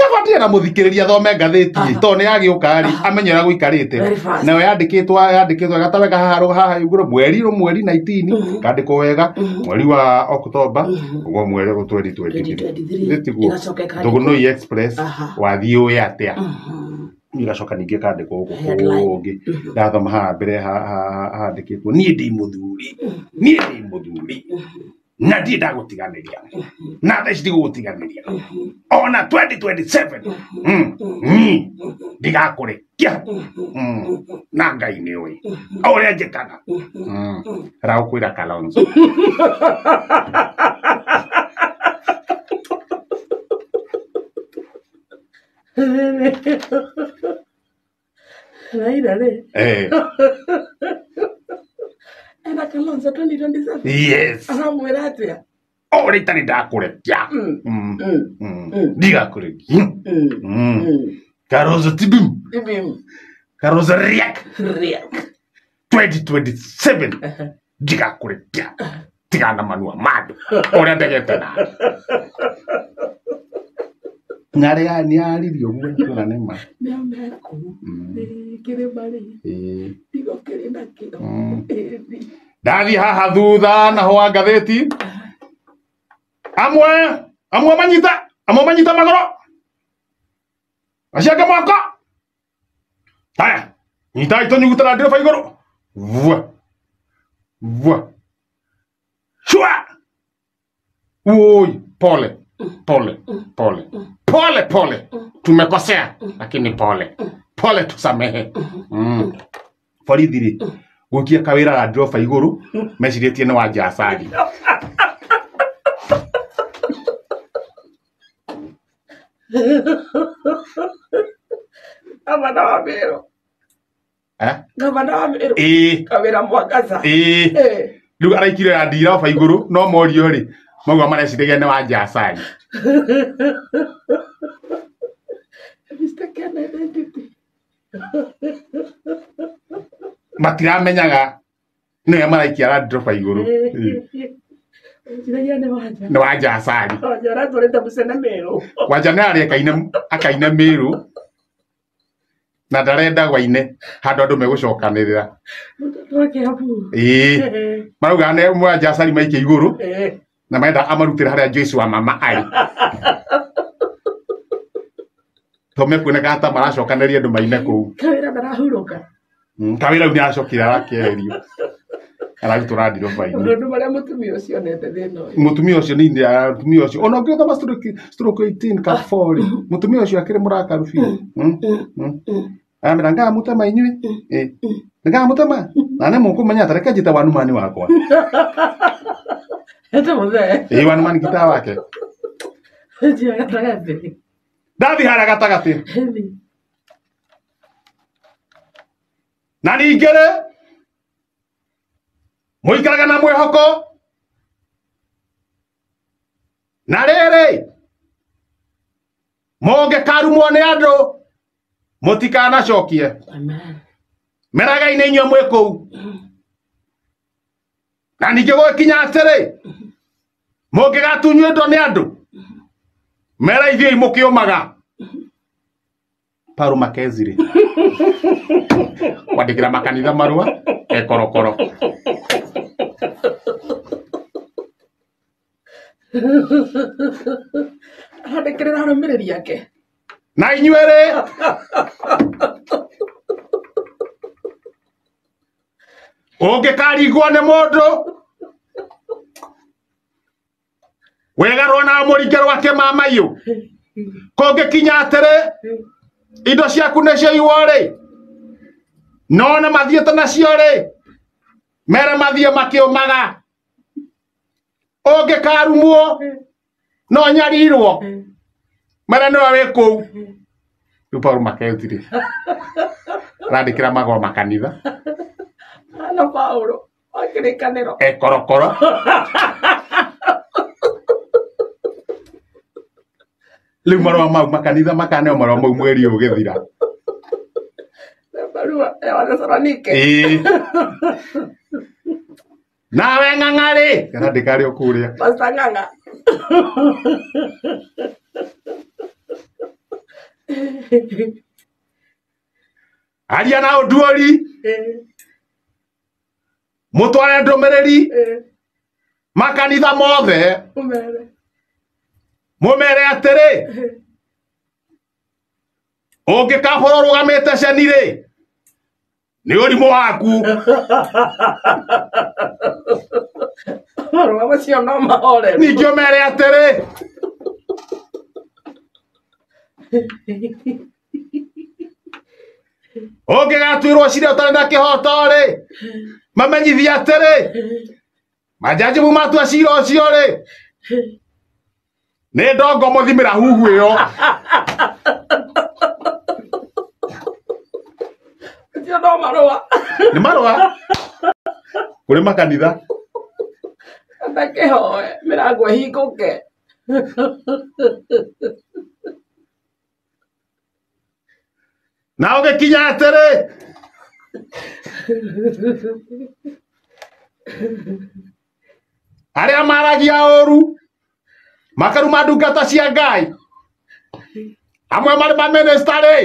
Kaba na mũthikĩrĩria thome ngathĩti tondũ nĩ yagĩũka rĩ amenye ũrĩa gũikarĩte. Very fast. Nayo yandĩkĩtwo gatawega haha haha igũrũ mweri mweri 19 kandĩkwo wega mweri wa Oktoba ũguo mweri 2023 2023. tiguo Ĩgacoka ĩkandĩkwo. Thugunui Express Aha. wathiĩ ũĩ atĩa igacoka ningĩ kandĩkwo gũkũ Headline. kũngĩ ndathoma haha mbere handĩkĩtwo niĩ ndĩ mũthuri niĩ ndĩ mũthuri na ndirĩ ndagũtiganĩria na thaa ici ndigũgũtiganĩria ona 2027 ndigakũrekia na Ngai nĩ ũĩ o ũrĩa njĩkaga ragũkwĩra Kalonzo Raila rĩ eh ena Kalonzo 2027 yes aramwĩra atĩa o ũrĩa itarĩ ndakũrekia ndigakũrekia Kalonzo tibim Ibim Kalonzo riak riak 2027 ndigakũrekia tigana manua ma andũ ũrĩa ndegete na narĩa nĩ aririe ũguo tũra nĩ ma nĩamera kũu kĩrĩma rĩ Ĩĩ. tigo kĩrĩ nakĩo Ĩni. Ndathiĩ haha thutha naho wa ngathĩti amwe amwe manyita amwe manyita magũrũ acio angĩ moko haya nyitai tũnyugute na ndirũba igũrũ vua vua shua oi pole pole pole pole pole tumekosea lakini pole pole tusamehe borithi rĩ gũikia kawĩra Land Rover igũrũ mecirĩtie nĩ wa Jasari Gavana wa Meru eh gavana wa Meru ĩĩ Kawĩra Mwangaza ĩĩ Eh. rĩu araikire Land Rover igũrũ no morio rĩ mauga mareciragia nĩ wa Jasari Mistaken identity matiramenyaga nĩwe maraikia Land Rover igũrũ Ĩĩ. Meciragia nĩ Wanja nĩ wa Jasari Wanja aratwarĩte mũcene Meru Wanja nĩ arĩ akaine Meru na ndarenda gwaine handũ andũ megũcokanĩrĩra mũtoto wa Kiambu ĩĩ marauga nĩ wa Jasari maikia igũrũ Eh. na marenda amarutĩre harĩa Joyce wa mama arĩ to mekuoneka ta maracokanĩria andũ maine kũu Kawĩra ndarahurũka Kawĩra rĩu nĩ aracokire arakĩeherio ararutwo Land Rover-inĩ maũndũ marĩa mũtumia ũcio onete thĩna ũyũ mutumia ũcio nĩ mutumia ũcio ona ũngĩthoma stroke 18 ka 4 rĩ mutumia ũcio akĩrĩ mũrakaru biũ aramera ngamũtema inyuĩ ĩ ngamũtema na nĩ mũkũmenya ta reke njĩte wanumani wakwa ete mũthee ĩ wanumani gitaa wake njia gatagatĩ ndathi harĩa gatagatĩ Ĩni. na ningĩ rĩ mũikaraga na mwĩhoko na rĩrĩ mũngĩkarumwo nĩ andũ mũtikanacokie Amen. meragai nĩ inyuĩ mwĩ kũu na ningĩ gũgĩkinya atĩrĩ mũngĩgatunywo indo nĩ andũ mera ithuĩ mũkĩũmaga Paul Mackenzie rĩ kwandĩkĩra makanitha marũa e korokoro Arandĩkĩrĩra arũmĩrĩri ake na inyuĩ rĩ ũngĩkaringwo nĩ mũndũ wĩgarwo na mũringe rwa kĩmamaiyũ kũngĩkinya atĩrĩ indo ciaku nĩciaiywo rĩ no nĩ mathiĩte nacio rĩ mere mathiĩ makĩũmaga ũngĩkarumwo no nyarirwo mere nĩwe wĩ kũu rĩu Paul Mackenzie rĩ arandĩkĩra magwa makanitha na Paulo wa kĩrĩkanĩro e korokoro rĩu marũa mau makanitha makaneo marũa mau mweri ũyũ ũgĩthira na barua ya Wathesalonike ĩĩ nawe ng'ang'a rĩ karandĩka arĩ o kũrĩa Pastor Ng'ang'a Aria na Oduori mutware ndumiriri makanitha mothe mumere atiri ungikaborwo rugamite ceni-ri ni urimu waku. Marũa macio no mahorerwo. Ningĩ ũmere atĩrĩ ũngĩgatuĩrwo cira ũtarĩ na kĩhoto-rĩ mamenyithie atĩrĩ majaji matua cira ũcio-rĩ nĩ ndongo mũthimĩra huhu ĩyo. Macio no marũa. Nĩ marũa kũrĩ makanitha. Ndakĩhoe mĩrango ĩhingũke. Na ũgĩkinya atĩrĩ arĩa maragia ũru makaruma ndungata cia Ngai amwe marĩ mamĩnĩsta rĩ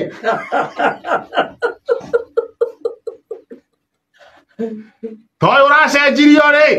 toyũ ũracenjirio rĩ.